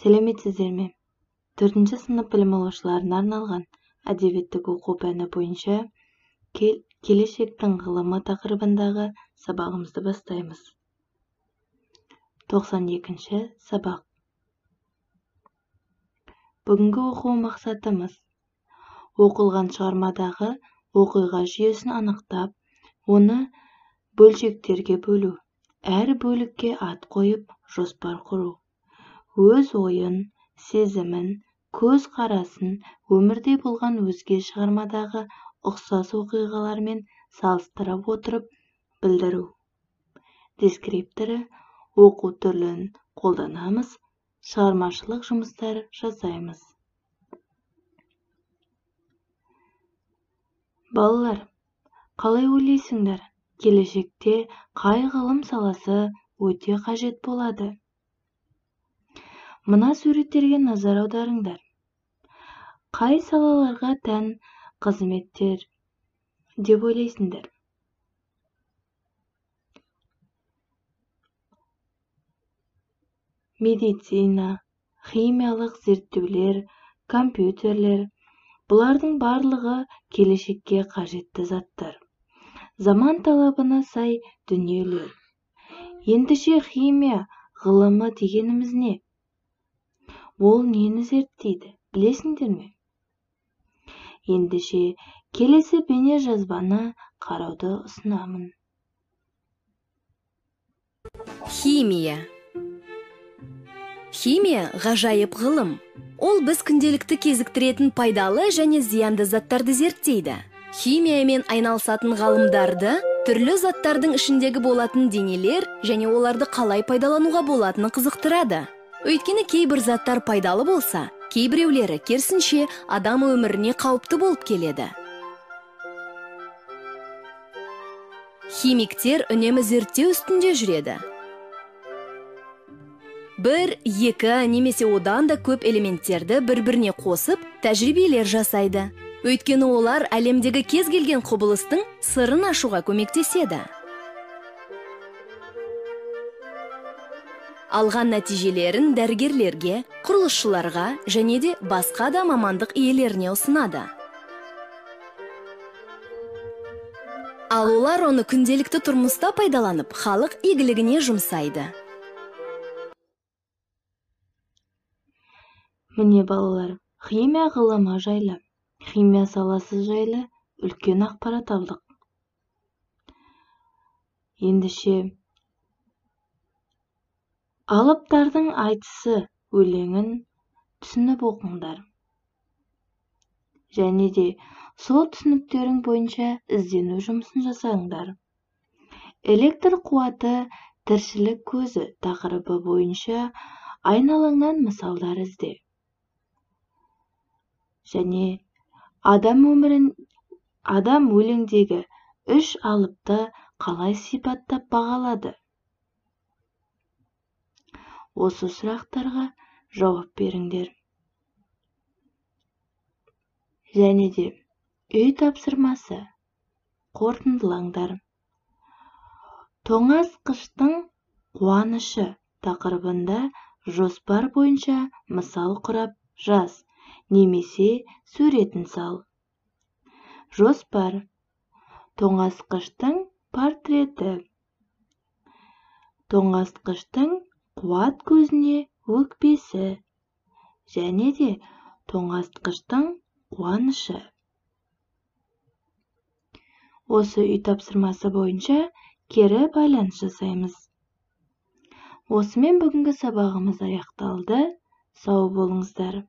Сәлеметсіздер ме? 4-ші сынып білім алушыларына арналған әдебиеттік оқу пәні бойынша келешектің ғылымы тақырыбындағы сабағымызды бастаймыз. 92-ші сабақ. Бүгінгі оқу мақсатымыз оқылған шығармадағы оқиға жүйесін анықтап, оны бөлшектерге бөлу, әр бөлікке ат қойып, жоспар құру. Өз ойын, сезімін, көз қарасын өмірде болған өзге шығармадағы ұқсас оқиғалармен салыстырып отырып білдіру. Дескрипторы оқу түрлерін қолданамыз, шығармашылық жұмыстар жасаймыз. Балалар, қалай ойлайсыңдар, келешекте қай ғылым саласы өте қажет болады? Мына суреттерге назар аударыңдар. Қай салаларға тән қызметтер деп ойлайсыңдар? Медицина, химиялық зерттеулер, компьютерлер, бұлардың барлығы келешекке қажетті заттар. Заман талабына сай дүниелер. Ендеше химия ғылымы дегеніміз не? Ол нені зерттейді, білесіңдер ме? Ендеше келесі бейне жазбаны қарауды ұсынамын. Химия. Химия ғажайып ғылым. Ол біз күнделікті кезіктіретін пайдалы және зиянды заттарды зерттейді. Химиямен айналысатын ғалымдарды түрлі заттардың ішіндегі болатын денелер және оларды қалай пайдалануға болатыны қызықтырады. Өйткені кейбір заттар пайдалы болса, кейбіреулері керісінше адам өміріне қауіпті болып келеді. Химиктер үнемі зерттеу үстінде жүреді. 1, 2 немесе одан да көп элементтерді бір-біріне қосып, тәжірибелер жасайды. Өйткені олар әлемдегі кез келген құбылыстың сырын ашуға көмектеседі. Алған нәтижелерін дәрігерлерге, құрылысшыларға және де басқа да мамандық иелеріне ұсынады. Ал олар оны күнделікті тұрмыста пайдаланып, халық игілігіне жұмсайды. Міне балалар, химия ғылымы жайлы, химия саласы жайлы үлкен ақпарат алдық. Ендеше алыптардың айтысы өлеңін түсініп оқыңдар. Және де сол түсініктерің бойынша іздену жұмысын жасаңдар. Электр қуаты тіршілік көзі тақырыбы бойынша айналаңнан мысалдар ізде. Және адам өлеңдегі үш алыпты қалай сипаттап бағалады? Осы сұрақтарға жауап беріңдер. Және де үй тапсырмасы қорытындылаңдар. Тоңазытқыштың қуанышы тақырыбында жоспар бойынша мысал құрап жаз немесе суретін сал. Жоспар. Тоңазытқыштың портреті. Тоңазытқыштың қуат көзіне өкпесі. Және де тоңазытқыштың қуанышы. Осы үй тапсырмасы бойынша кері байланыс жасаймыз. Осымен бүгінгі сабағымыз аяқталды. Сау болыңыздар.